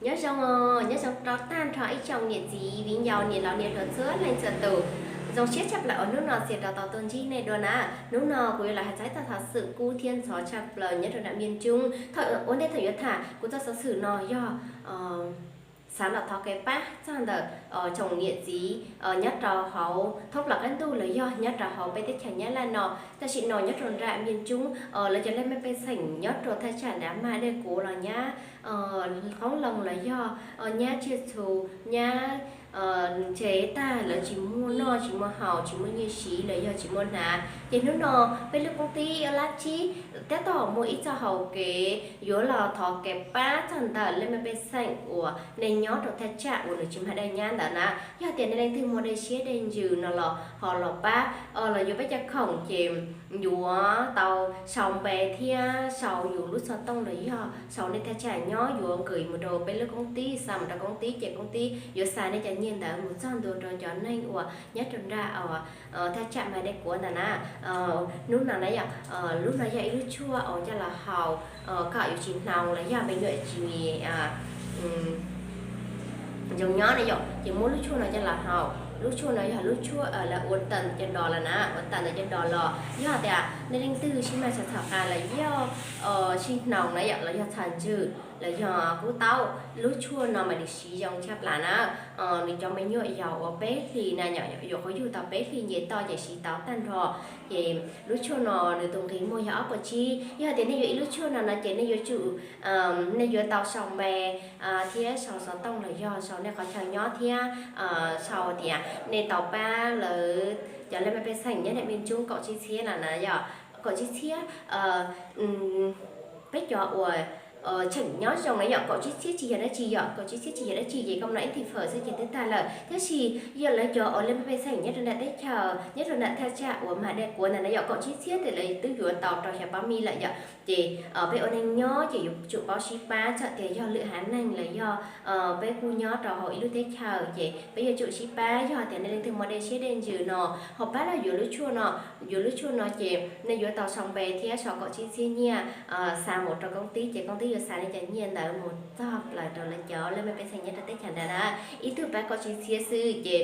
Nyob zoo, nyob zoo rau tag nrho ib tsoom niam txiv viv ncaus niam laus niam hluas txhua leej txhua tus. Zoo siab tshaj plaws uas hnub no txia rov tau tuaj ntsib nej dua na. Hnub no kuv yuav los hais txog ib txoj xov xwm kub thiab ntxhov tshaj plaws nyob rau nram Miaj Tsoob. Thaum ua ntej thaum yuav tham kuv txoj xov xwm no yog xav los thov kev pab txog ntawm tsoom niam txiv nyob rau hauv thoob plaws qab ntuj los yog nyob rau hauv peb teb chaws Nyab Laj no. Tam sim no nyob rau nram Miaj Tsoob, lawv cov leej mej pej xeem nyob rau thaj tsam nram Mas Dej Kuav los nyab qoob loo los yog nyab tsiaj txhu, nyab tsev tag, lawv tsis muaj noj tsis muaj haus, tsis muaj nyiaj siv los yog tsis muaj hnav. Ces hnub no peb lub koob tib lab tsib tab tom muaj ib txoj hau kev yuav los thov kev pab txog ntawm leej mej pej xeem uas nej nyob rau thaj tsam uas nws tsis mag dej nyab ntawd na. Yog tias nej leej twg muaj dej siab dej ntsws no los ho los pab, los yuav peb cov khoom ces yuav tau sau npe thiab sau yus lub xov tooj los yog sau nej thaj tsam nyob, yuav nqis mus rau peb lub koob tib, xa mus rau koob tib ces koob tib yuav xa nej cov nyiaj ntawd mus txog ntua rau cov neeg uas nyob rau nram thaj tsam Mas Dej Kuav ntawd na. Hnub no na yom, lub no yog ib lub tshuaj uas coj los haus kom yus tsis hnoos los yog me nyuam tsis zoo nyob na yom, ces muab lub tshuaj no coj los haus. Lub tshuaj no yog lub tshuaj lawv ua tas cov dos los na, ua tas ntawm cov dos los. Yog tias nej leej twg sib mag txhaws txhaws qa los yog sib hnoos na yom, los yog txhaws ntsws los yog kub taub, lub tshuaj no mas nws siv zoo tshaj plaws na. Nws cov me nyuam yaus uas peb hlis na yom, yuav qhuav yug tau peb hlis nce toj ces siv tau tag nrho. Ces lub tshuaj no nws tus nqi muag yog ob puas tsib. Yog tias nej yuav ib lub tshuaj no no ces nej yuav tsum, nej yuav tau sau npe thiab sau xov tooj los yog sau nej qhov chaw nyob thiab sau tias nej tau pab lawv cov leej mej pej xeem nyob nram Miaj Tsoob kaum tsib txhiab no na yom, kaum tsib txhiab. Peb cov uas tseem nyob zoo na yom, kaum tsib txhiab tsis yog dab tsi yom, kaum tsib txhiab tsis yog dab tsi ces koj no ib thim fawm xwb ces twb tag lawm. Tab sis yog lawv cov uas leej mej pej xeem nyob rau nram teb chaws, nyob rau nram thaj tsam uas Mas Dej Kuav ntawd na yom, kaum tsib txhiab ces lawv twb yuav tau rau xya pab mil lawm yom. Ces peb ua neeg nyob ces yuav tsum paub sib pab, txawm tias yog lwm haiv neeg los yog peb kuj nyob rau hauv ib lub teb chaws ces peb yuav tsum sib pab. Yog tias nej leej twg muaj dej siab dej ntsws no ho pab los yuav lub tshuaj no, yuav lub tshuaj no ces nej yuav tau sau npe thiab sau kaum tsib txhiab nyiaj xa mus rau koob tib ces koob tib yuav xa nej cov nyiaj ntawd mus txog plaws rau lawv cov leej mej pej xeem nyob rau teb chaws ntawd na. Ib tug pab kaum tsib txhiab xwb ces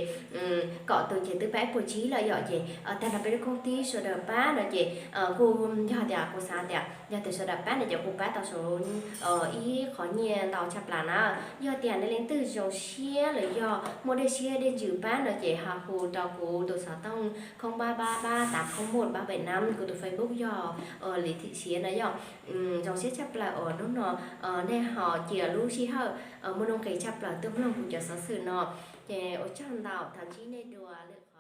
kaum tus ces twb pab ib puas tsib lawm yom. Ces tag nrho peb lub koob tib sawv daws pab no ces kuj yog tias kuv xav tias yog tias sawv daws pab no ces kuv pab tau saum ib qhov nyiaj ntau tshaj plaws na. Yog tias nej leej twg zoo siab los yog muaj dej siab dej ntsws pab no ces ho hu rau kuv tus xov tooj khoob pab pab pab tav khoob muj pab pem na, kuv tus Facebook yog Lis Thim Siav no yom. Zoo siab tshaj plaws uas hnub no nej ho cia lub sij hawm muaj nuj nqis tshaj plaws tuaj mloog kuv cov xov xwm no. Ces ua tsaug ntau, thov ntsib nej dua lwm qhov.